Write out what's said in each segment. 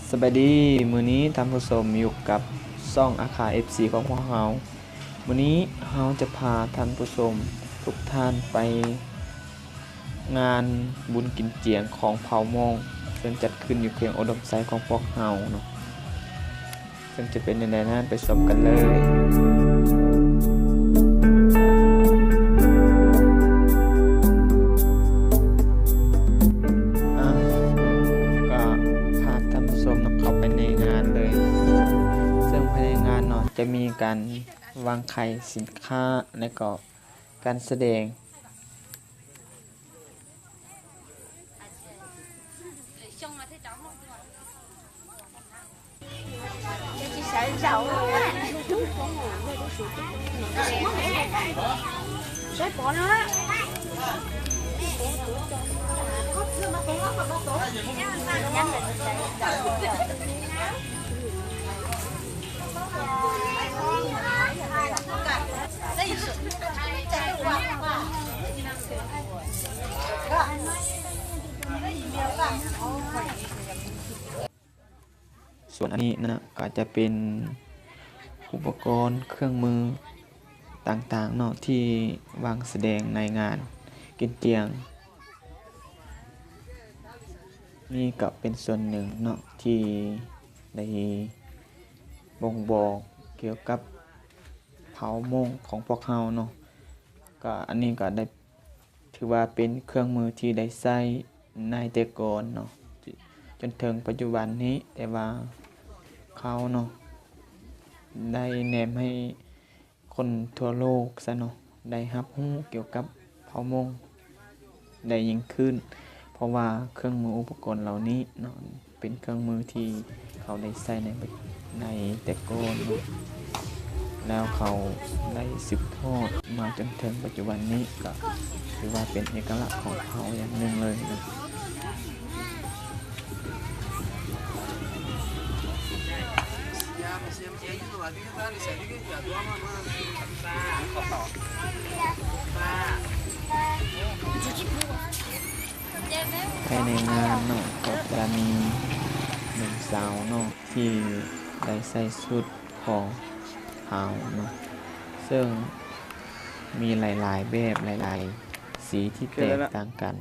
ສະບາຍດີ ມື້ນີ້ທ່ານຜູ້ຊົມຢູ່ກັບຊ່ອງອາຄາ ເອັຟຊີ ຂອງພວກເຮົາ. ມື້ນີ້ເຮົາຈະພາທ່ານຜູ້ຊົມທຸກທ່ານໄປງານບຸນກິນຈຽງຂອງເຜົ່າມົ້ງ ເຊິ່ງຈັດຂຶ້ນຢູ່ແຂວງອຸດົມໄຊຂອງພວກເຮົາເນາະ. ເຊິ່ງຈະເປັນແນວໃດນັ້ນ ໄປຊົມກັນເລີຍ. ອາ ກໍພາທ່ານຜູ້ຊົມເນາະ ເຂົ້າໄປໃນງານເລີຍ. ເຊິ່ງພາຍໃນງານເນາະ ຈະມີການວາງຂາຍສິນຄ້າ ແລະ ກໍການສະແດງ. ສ່ວນອັນນີ້ນະ ກໍຈະເປັນອຸປະກອນເຄື່ອງມືຕ່າງໆເນາະ ທີ່ວາງສະແດງໃນງານກິນຈຽງ. ນີ້ກໍເປັນສ່ວນໜຶ່ງເນາະ ທີ່ໄດ້ບົ່ງບອກກ່ຽວກັບເຜົ່າມົ້ງຂອງພວກເຮົາເນາະ. ກໍອັນນີ້ກໍໄດ້ ຖືວ່າເປັນເຄື່ອງມືທີ່ໄດ້ໃຊ້ໃນແຕ່ກ່ອນເນາະ ຈົນເຖິງປັດຈຸບັນນີ້, ແຕ່ວ່າເຂົາເນາະ ໄດ້ແນມໃຫ້ຄົນທົ່ວໂລກຊະເນາະ ໄດ້ຮັບຮູ້ກ່ຽວກັບເຜົ່າມົ້ງໄດ້ຍິ່ງຂຶ້ນ, ເພາະວ່າເຄື່ອງມືອຸປະກອນເຫຼົ່ານີ້ເນາະ ເປັນເຄື່ອງມືທີ່ເຂົາໄດ້ໃຊ້ໃນ ໃນແຕ່ກ່ອນເນາະ ແລ້ວເຂົາໄດ້ສືບທອດມາຈົນເຖິງປັດຈຸບັນນີ້ ກໍຖືວ່າເປັນເອກະລັກຂອງເຜົ່າຢ່າງໜຶ່ງເລີຍເນາະ. ພາຍໃນງານເນາະ ກໍຈະມີໜຸ່ມສາວເນາະ ທີ່ໄດ້ໃສ່ຊຸດຂອງເຜົ່າເນາະ ເຊິ່ງມີຫຼາຍໆແບບ ຫຼາຍໆສີທີ່ແຕກຕ່າງກັນ.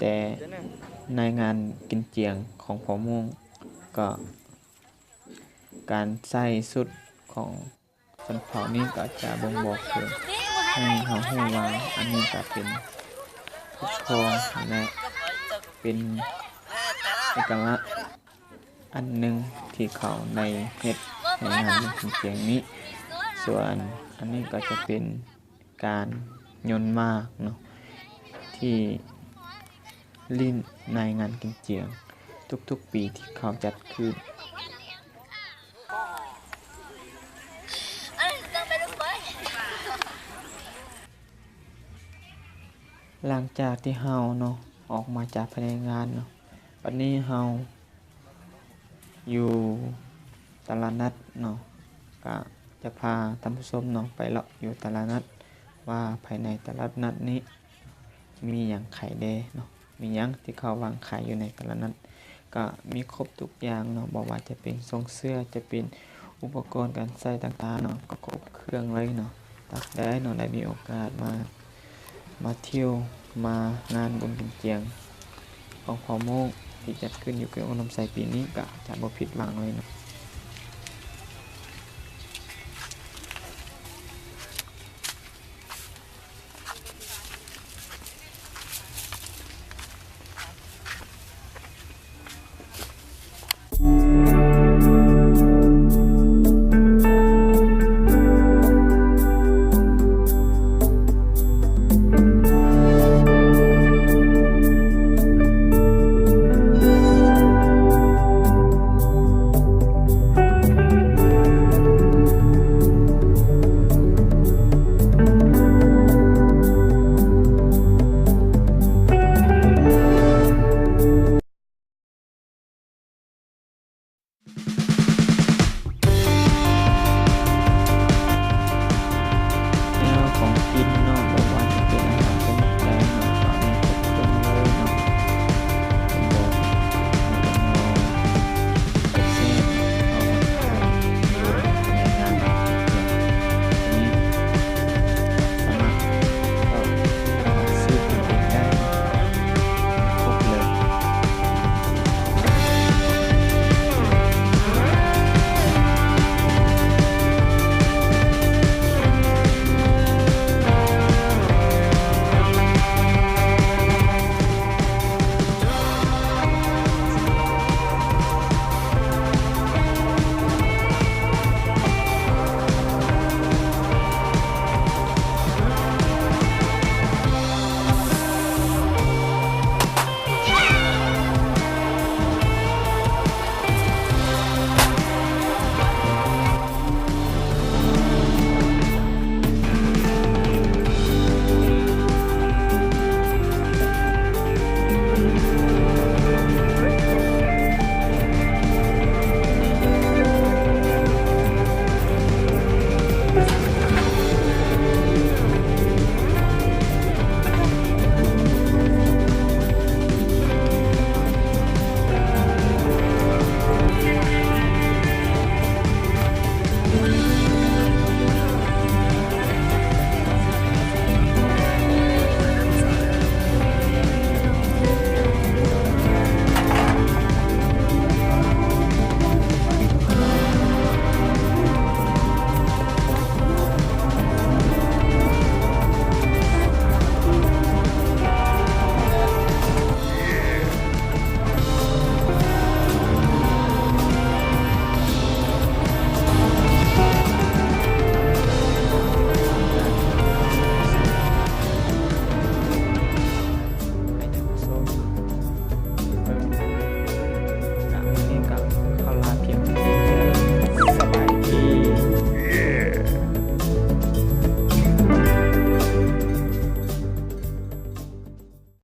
ແຕ່ໃນງານກິນຈຽງຂອງເຜົ່າມົ້ງ ກໍການໃສ່ຊຸດຂອງ ຊົນເຜົ່ານີ້ກໍຈະບົ່ງບອກເຖິງໃຫ້ເຮົາຮູ້ວ່າ ອັນນີ້ກໍເປັນປົກຄອງ ແລະ ເປັນເອກະລັກອັນໜຶ່ງທີ່ເຂົາໄດ້ເຮັດໃນງານບຸນກິນຈຽງນີ້. ສ່ວນອັນນີ້ກໍຈະເປັນການຍົນໝາກເນາະ ທີ່ຫຼິ້ນໃນງານກິນຈຽງທຸກໆປີທີ່ເຂົາຈັດຂຶ້ນ. ຫຼັງຈາກທີ່ເຮົາເນາະ ອອກມາຈາກພາຍໃນງານເນາະ, ບັດນີ້ເຮົາຢູ່ຕະຫຼາດນັດເນາະ, ກະຈະພາທ່ານຜູ້ຊົມເນາະ ໄປເລາະຢູ່ຕະຫຼາດນັດ ວ່າພາຍໃນຕະຫຼາດນັດນີ້ ມີຫຍັງຂາຍແດ່ເນາະ, ມີຫຍັງທີ່ເຂົາວາງຂາຍຢູ່ໃນຕະຫຼາດນັ້ນ ກະມີຄົບທຸກຢ່າງເນາະ, ບໍ່ວ່າຈະເປັນໂສ້ງເສື້ອ, ຈະເປັນອຸປະກອນການໃຊ້ຕ່າງໆເນາະ, ກໍຄົບເຄື່ອງເລີຍເນາະ. ຕາບໃດເນາະ ໄດ້ມີໂອກາດມາ ມາທ່ຽວ ມາງານບຸນກິນຈຽງຂອງເຜົ່າມົ້ງ ທີ່ຈັດຂຶ້ນຢູ່ແຂວງອຸດົມໄຊປີນີ້ ກະຈະບໍ່ຜິດຫວັງເລີຍເນາະ.